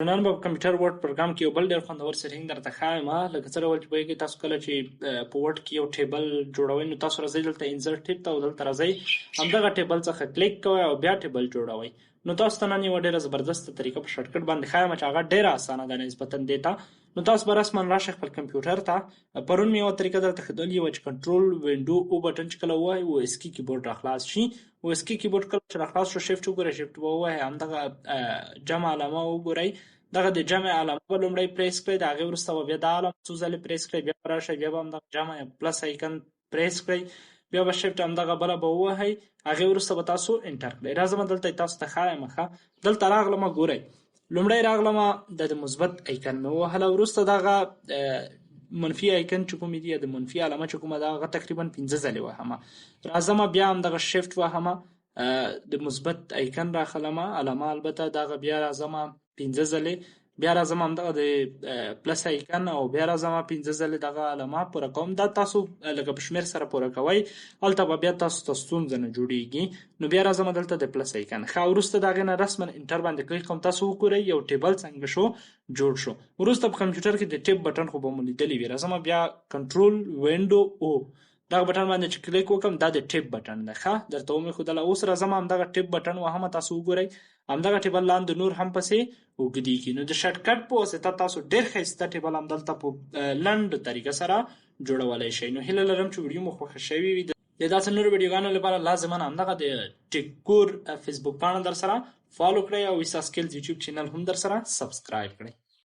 نن به په کمپیوټر Word پروګرام کې یو بل ډېر خوندور setting درته ښایم. لکه څه ډول چې پوهېږئ، تاسو کله چې په Word کې یو table جوړوئ، نو تاسو راځئ دلته Insert tab ته او دلته راځئ همدغه table څخه کلیک کوئ او بیا table جوړوئ. نو تاسو ته نن یوه ډېره زبردسته طریقه په shortcut باندې ښایم چې هغه ډېره اسانه ده نسبتا دې ته. نو تاسو به رسما راشئ خپل کمپیوټر ته. پرون مې یوه طریقه درته ښودلې وه چې Control Window O button چې کله ووهئ او ASCII keyboard راخلاص شي. او ASCII keyboard کله چې راخلاص شو، Shift وګورئ، Shift به ووهئ، همدغه جمع علامه وګورئ. دغه د جمع علامه به لومړی press کړئ، د هغې وروسته به بیا دا علامه څو ځلې press کړئ، بیا به راشئ بیا به همدغه جمع یا plus icon press کړئ، بیا به Shift همدغه بله به ووهئ، هغې وروسته به تاسو Enter کړئ. راځم دلته تاسو ته ښایم. ښه، دلته راغلم، ګورئ، لومړی راغلم د مثبت icon مې ووهله، وروسته دغه منفي icon چې کومې دي یا د منفي علامه چې کومه ده هغه تقریبا 5 ځلې وهمه. راځم بیا همدغه Shift وهمه، د مثبت icon راخلمه علامه، البته دغه بیا راځم 5 ځلې، بیا راځم همدغه د plus icon او بیا راځم 5 ځلې دغه علامه پوره کوم. دا تاسو لکه په شمېر سره پوره کوئ، هلته به بیا تاسو ته ستونزه نه جوړیږي. نو بیا راځم دلته د plus icon. ښه، وروسته د هغې نه رسما Enter باندې کلیک کوم. تاسو وګورئ یو table څنګه شو جوړ شو. وروسته په کمپیوټر کې د Tab button خو به مو لیدلی وي. راځم بیا Control Window O دغه button باندې چې کلیک وکړم، دا د Tab button دی. ښه، درته ومې ښودله. اوس راځم همدغه Tab button وهم، تاسو وګورئ همدغه table لاندې نور هم پسې اوږدېږي. نو د shortcut په واسطه تاسو ډېر ښایسته table همدلته په لنډه طریقه سره جوړولی شئ. نو هیله لرم چې ویډیو مو خوښه شوې وي. د داسې نورو ویډیوګانو لپاره لازما همدغه د ټیکور فیسبوک پاڼه در سره follow کړئ او ویسا Skills YouTube channel هم در سره subscribe کړئ.